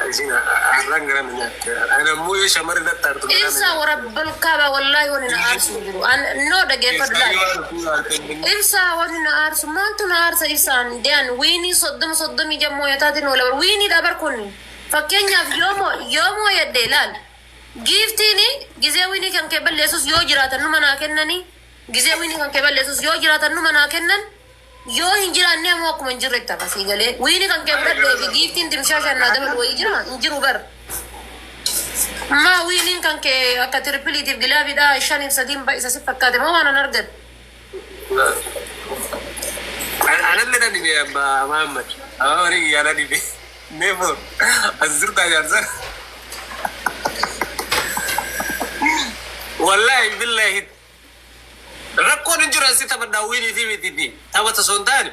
Isin har'aan gara na nyaatte. Ani ammoo yoo shamarri natti aartu garaa na Ibsa nyaata. warabbal kaaba wallaahi wani na aarsu hin jiru. An no dhageeffadhu laal. Ibsa wani na aarsu maaltu na aarsa ibsaan dean wiinii 30 36 mooyataatiin oola bar wiinii dha bar kun fakkeenyaaf yoo moo yoo mooyadhe laal giiftiin gizee wiinii kan kee balleessus yoo jiraatan numa naa kennanii gizee wiinii kan kee balleessus yoo jiraatan numa naa kennan Yoo hin jiraannee ammoo akkuma hin jirretti hafa sii galee. Wiini kan kee fudhadhee fi giiftiin dimshaashaan naa dabalu wayii jira hin jiru bar. Maa wiiniin kan kee akka tiripiliitiif gilaabiidha shaniif sadiin ba'isa si fakkaate moo waan an argadhe. Anallee na dhibe abbaa Mahammad. Abbaa horii kiyyaa na dhibe. Neefoo as jirtaa jaarsa. Wallaahi billaahi Rakkoon hin jiru asii taphadhaa wiiniitii mitiitii taphata osoo hin taane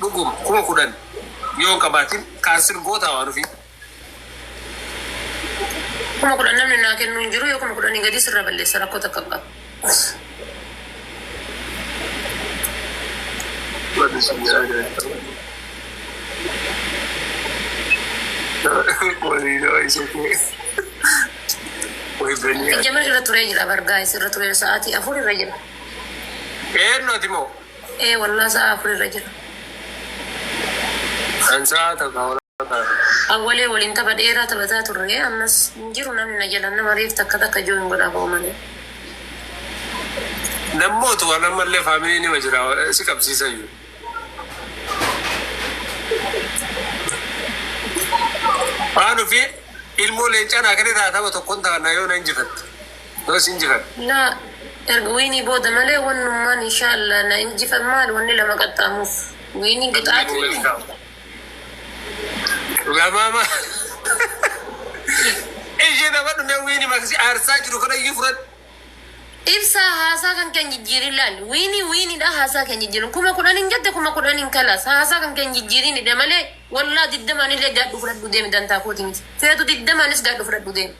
dhuguma 10,000 yoo hin qabaatin kaansir gootaa waan ofii. 10,000 namni naa kennu hin jiru yoo kuma kudhanii gadii sirraa balleessa rakkoo takka hin qabu. Ijjamar irra turee jira bar guys irra turee sa'aatii 4 irra jira. Eenyu ati moo? Ee wallaa sa'a 4 irra jira. An sa'a takka walakkaa. Awwalee waliin tapha dheeraa taphataa turre ammas hin jiru namni na jala nama reef takka takka join godhaa ba'u malee. Nammootu waan ammallee faamilii nima jira si qabsiisayyuu. Waan ofii ilmoo leencaa naa kenne taa tapha tokkon taana yoo na injifatte. Yoo si injifatte. Laa erga wiinii booda malee wannummaan inshallah na injifan maal wanni lama qaxxaamuuf wiinii qixaatii. Lamaama. Ishee taphadhu mee wiini maksi aarsaa jiru kana iyyuu fudhadhu. Ibsaa haasaa kan kee hin jijjiirin laal wiinii wiiniidha haasaa kee hin jijjiirin 10,000 hin jette 10,000 kalaas haasaa kan kee hin jijjiirinidha malee wallaa digdamaan illee gaadhu fudhadhu deemi dantaa kooti miti feetu digdamaanis gaadhu fudhadhu deemi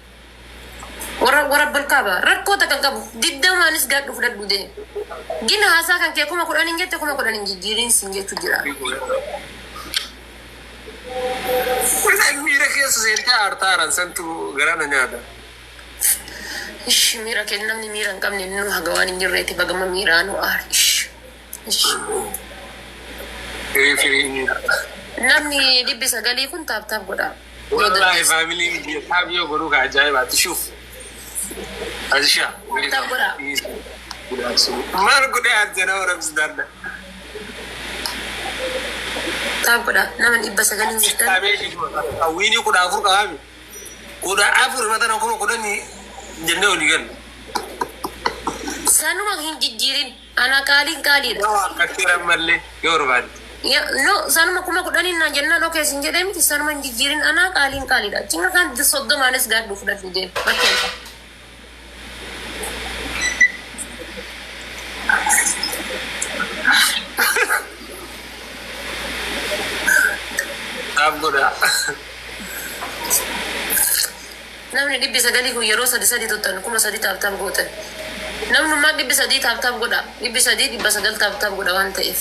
warra warabbal kaaba rakkoo takka hin qabu digdamaanis gaadhu fudhadhu deemi gin haasaa kan kee 10,000 hin jette 10,000 hin jijjiirin sin jechu jira. Miira keessa seentee aartaa aaran santu garaa na nyaata. Ish miira kee namni miira hin qabne innuu haga waan hin jirreeti bagama miiraa nu aari ish ish. Firii firii miira. Namni dhibbi sagalii kun taap taap godhaa. Yoo Wallaahi dandeessan. faamiliin biyya taap yoo godhuu ka ajaa'ibaati shuuf. Azishaa. Taap taap godhaa. Maal godhee arjana horamsidaadha. Taap godhaa nama dhibba sagaliin jirtan. Wiinii 14 qabaami. 14 matana 10,000 jennee olii galle. Sanuma hin jijjiirin. Ana qaaliin qaaliidha. Yoo akkatti ammallee yoo barbaadde. Ya, no, sanuma 10,000 naan jennaan okee sin jedhee miti sanuma hin jijjiirin anaa qaaliin qaaliidha. Cinqa kan 30n gaadhu fudhadhu deem. Rakkoo hin qabu. Taap godhaa. Namni dhibbi sagalii kun yeroo sadi sadi tuttan 3,000 taap taap gootan. Namnummaan 300 taap taap godha. 300 900 taap taap godha waan ta'eef.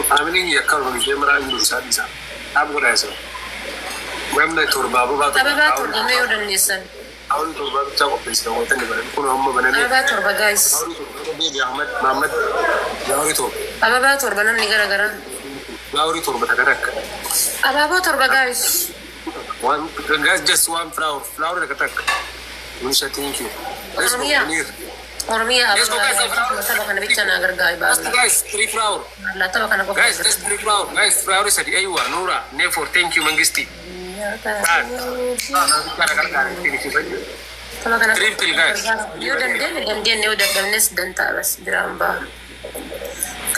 Faamiliin yakka ishee maraa hin dursaa dhiisaa. Taap godhaa isa. Namni torba ababaa torba. Ababaa torba mee yoo dandeessan. Haawuli torbaa bichaa qopheessita wanta inni banan kun amma banamee. Ababaa torba guys. Haawuli torba beebi Ahmad Mahammad Gaawuri torba. Ababaa torba namni gara garaa. Gaawuri torba takka takka. Abaaboo torba guys. One guys just one flower flower takka takka. Munisha thank you. Let's go Oromiyaa. Munir. Oromiyaa Let's go guys. ababaa tapha kana bicha naa gargaari Just baabula. guys three flower. Allah tapha kana qofa Guys just three flower. Guys flower sadi aywa Nura Nefor thank you Mangisti. Tapha kana Triple guys. yoo dandeenye dandeenye yoo dadhabnes dantaa bas biraan baha.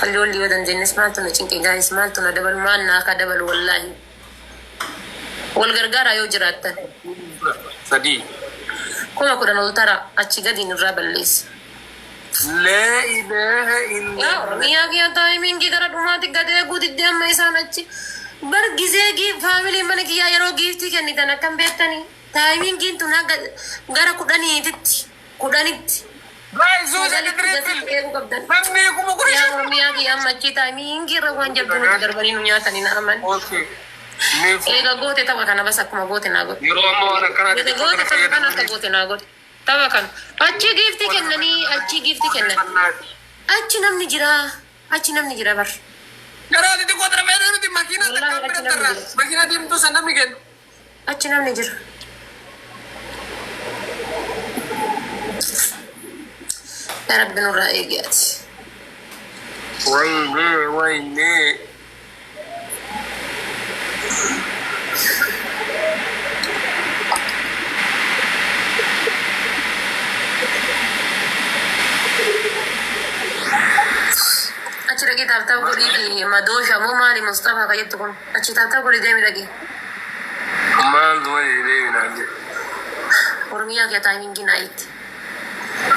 Kalloolli yoo dandeenyes maaltu na cinqe guys maaltu na dabalu maal naa ka dabalu wallaahi. Wal gargaaraa yoo jiraattan. Sadii. 10,000 ol tara achi gadiin irraa balleessa. Laa ilaaha Yaa illallah. Oromiyaa kiyya taayimiingii gara dhumaatti gad eeguu diddee amma isaan achi bar gizee gii faamiliin mana kiyyaa yeroo giiftii kennitan akkam beektanii taayimiingiin tun haga gara kudhaniititti kudhanitti Guys, use the Sagalitti triple. gasitti eeguu qabdan. Namni kuma kudha Yaa shan. Oromiyaa kiyya amma achii taayimiingii irra waan jabduu nuti darbanii nu nyaatanii na aman. Okay. Neef. Eega goote tapha kana bas akkuma goote naa godhe. Yeroo ammaa waan akkanaatti Goote goote tapha kana akka goote naa godhe. Tapha kana. Achi giiftii kennanii achi giiftii kennan. Achi namni jira. Achi namni jira bar. Yeroo ati xiqqoo tana fayyadamti makiinaa Wallaahi takkaan achi bira namni tarraa. jira. Makiinaa diimtuu san namni kennu. Achi namni jira. Yaa Rabbi nurraa eegi ati. Wayne wayne. Achi dhaqii tap tap godhii fi madoosha moo maali Mustafaa ka jettu kun. Achi tap tap godhii deemi dhaqii. Maal wayne naan jedhe. Oromiyaa kee taayimiingii naa itti.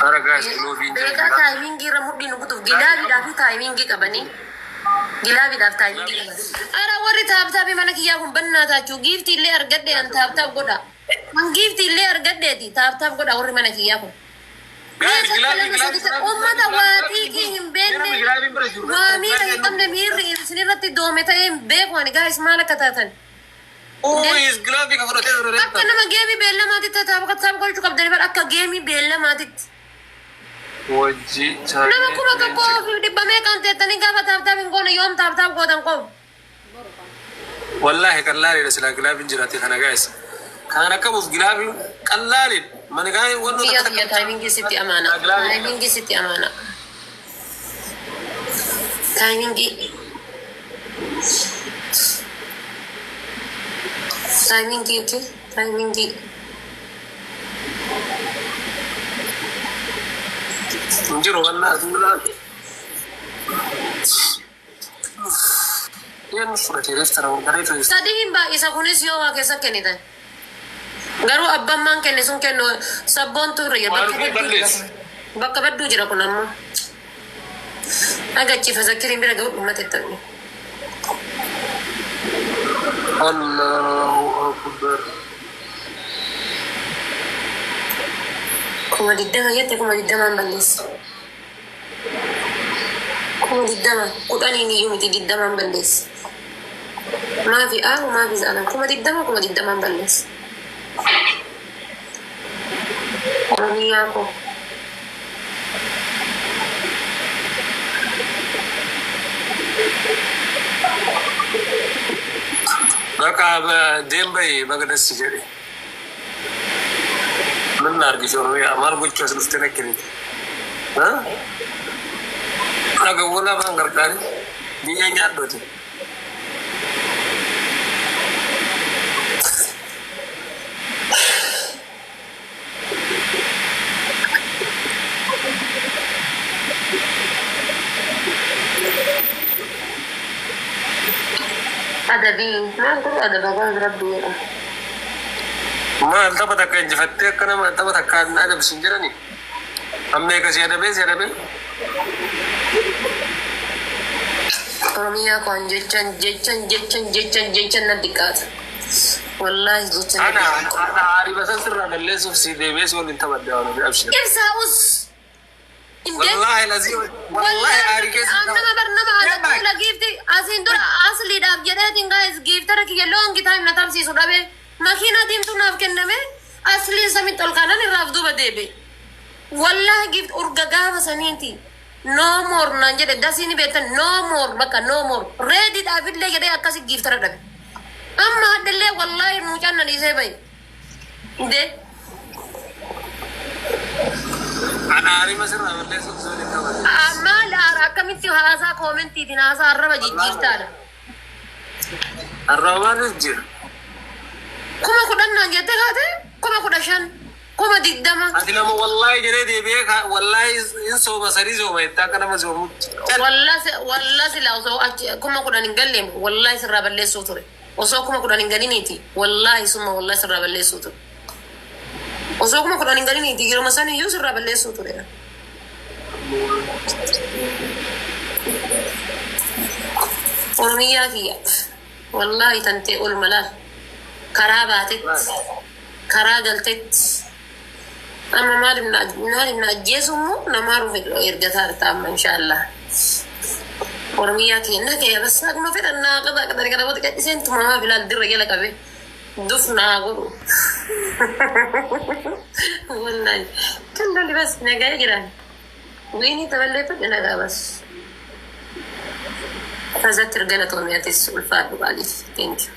Hara guys loobiin Beekaa jira. taayimiingii irra mudhii nu kutuuf gilaabiidhaa fi taayimiingii qabanii. Gilaabiidhaaf taayimiingii qaban. Ara warri tap tapii mana kiyyaa kun bannaa taachuu giiftii illee argadhe an tap tap godha. An giiftii illee argadheeti tap tap godha warri mana kiyyaa kun. Guys Meeqa lama gilaabii sadi uummata waa xiiqii hin beekne waa miira hin qabne miirri isinirratti doome ta'ee hin beeku ani guys maal akka taatan. Uuyis gilaabii ka fudhatee ture Akka nama geemii beellamaatitti tap tap gochuu qabdanii bara akka geemii beellamaatitti. Wajji Nama 1000 fi dhibba meeqaan teettanii gaafa tap tap hin goone yoom tap tap gootan qofu. Wallaahi qallaaliidha silaa gilaabiin jiraate kana guys. Kan akka buuf gilaabiin qallaaliidha. Mani gaa'ee wantoota Biyya kiyya taayimiingii sitti amaana. Taayimiingii sitti amaana. Taayimiingii. Taayimiingii okay. Taayimiingii. Hin jiru wallaahi asirraa. Een fudhatee reeftara garee Sadii hin baay'isa kunis yoo waa keessa kennitan. Garuu abbaan maan kenne sun kennu sabboon turre jira. Waan Bakka ofii badduu jira balleessi. kun. Bakka badduu jira kun ammoo. Agachiifa zakkiriin bira ga'u dhumate ta'u. Allahu akbar. 20,000 jette 20,000n balleessa. 20,000 kudhaniin iyyuu miti 20n balleessa. Maafi aaru maafi za'alan 20,000 20,000n balleessa. Oromiyaa koo. Bakka deem bahi baga dassi jedhe. Min argise Oromiyaa maal gochuu as dhuftee nakkinite? Dhaga walaa maan gargaari biyya nyaaddooti. Adabii maal godhu adaba kan rabbi jedha. Maal tapha takka injifattee akka nama tapha takka hin adabsin jedhani. Amma eega si adabee si adabee. Oromiyaa koon jechan jechan jechan jechan jechan na diqqaata. Wallaahi jechan na Ana diqqaata. ana ariiba san sirraa balleessuuf si deebi'ee si waliin taphadde waan ofii abshir. Ibsaa us. Indee. Wallaahi lazii wallaahi aarii keessa. Nama bar nama asxuula giifti asiin dura asliidhaaf jedheetiin guys giiftara kiyya long time na tamsiisu dhabe makiinaa diimtuu naaf kenname asliin samitti ol kaanan irraaf duuba deebe. Wallaahi gift urga gaafa saniiti. No more naan jedhe dasiini beektan no more bakka no more reediidhaaf illee jedhee akkasi giiftara dhabe. Amma haddallee wallaahi mucaan na dhiisee bahe. Indee. Ana ariiba sirraa balleessuuf si waliin taphadde. Maal haara akkamitti haasaa koomentiitiin haasaa arraba jijjiirtaadha. Arrabaanis jira. 10,000 naan jettee kaate 15,000 20,000. Ati nama wallaahi jedhee deebi'ee wallaahi hin sooma sadii sooma jettee akka nama soomutti. Walla silaa osoo achi 10,000 hin galleemu wallaahi sirraa balleessuu ture. Osoo 10,000 hin galiniiti wallaahi summa wallaahi sirraa balleessuu ture. Osoo 10,000 hin galiniiti yeroo san iyyuu sirraa balleessuu ture. Oromiyaa kiyya wallaahi tantee ol malaal karaa baatetti karaa galtetti. Amma maaliif na maaliif na ajjeesu immoo namaa rufe ergataa jirta amma inshaallah. Oromiyyaa keenya kee bas akkuma fedhan naa qaba qaba kana booda gadhiseen tumamaa filaal dirra jala qabe duf naa godhu. Wallahi kan lolli bas nagaa jiran. Wiinii taballeeffadhe nagaa bas. Tazakir galatoomiyatis ulfaadhu qaaliif. Thank you.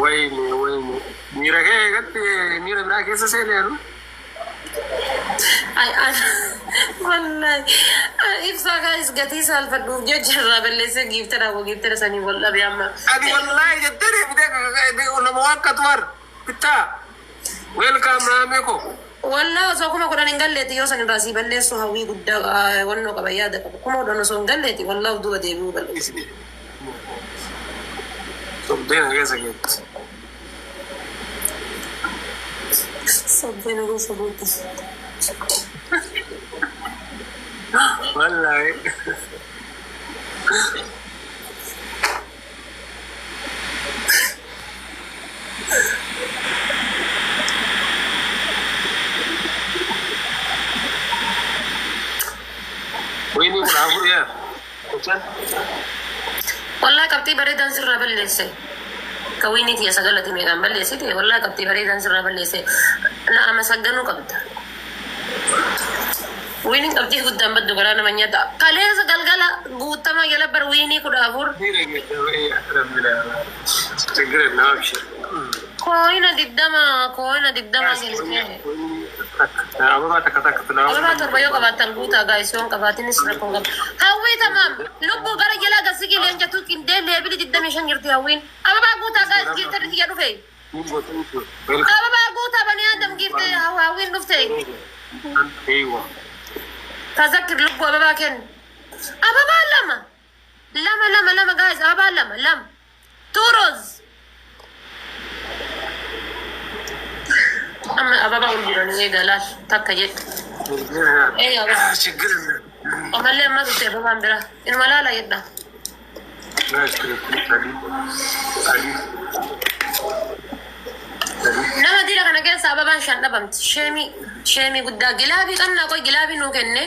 Wayne wayne. Miira kee eegatti miira biraa keessa seenee. Ay, ay, wallahi. Ibsaa guys, gatii saalfadhuuf jecha irraa balleessee giiftara giiftara sanii wal dhabe amma. Ani wallahi jettee deebitee nama waan katuwar bittaa. Welcome raamee ko. Wallaa osoo 10,000 hin galleeti yoo san irraa sii balleessu hawwii guddaa wannoo qaba, yaada qaba. 10,000 osoo hin galleeti wallaa duuba deebi'uu balleessu. Sobdeen keessa keetti. Sobdeen keessa keetti. Wallahi. Wayne 14 yaa. Gochaan. Wallaa qabxii bareedaan sirraa balleesse. Ka wiinii tiyya sagalati meeqaan balleessite, wallaa qabxii bareedaan sirraa balleesse. Na amasagganuu qabda. Wiiniin qabxii guddaan baddu garaa nama nyaata. Kaleessa galgala guutamaa jala bar wiinii 14. Miira ችግር የለም አብሽር። Kooyina 20, kooyina 20 kennite. Ababaa takka takka Ababaa 7 yoo qabaattan guutaa, guys, yoo hin qabaatinis rakkoo qaba. Hawwii tamaam lubbuu gara jalaa gasigii leencatu qindee leebilii 25 jirti hawwiin. Ababaa guutaa guys, giiftarri kiyya dhufe. Ababaa guutaa banii adam giifte hawwiin dhufte. Eewa. Tazakir lubbuu ababaa kennu. Ababaa lama. Lama lama lama guys, ababaa lama lama. Turos. Amma ababaa ol jiranii eegaa laal takka jedhu. Eegaa. ችግር የለም። Ammallee amma dhufte ababaan biraa. Inuma laala jedha. Sadii sadii. Nama dila kana keessa ababaan shan dhabamti. Sheemii sheemii guddaa gilaabii qabnaa qoy gilaabii nuu kenne.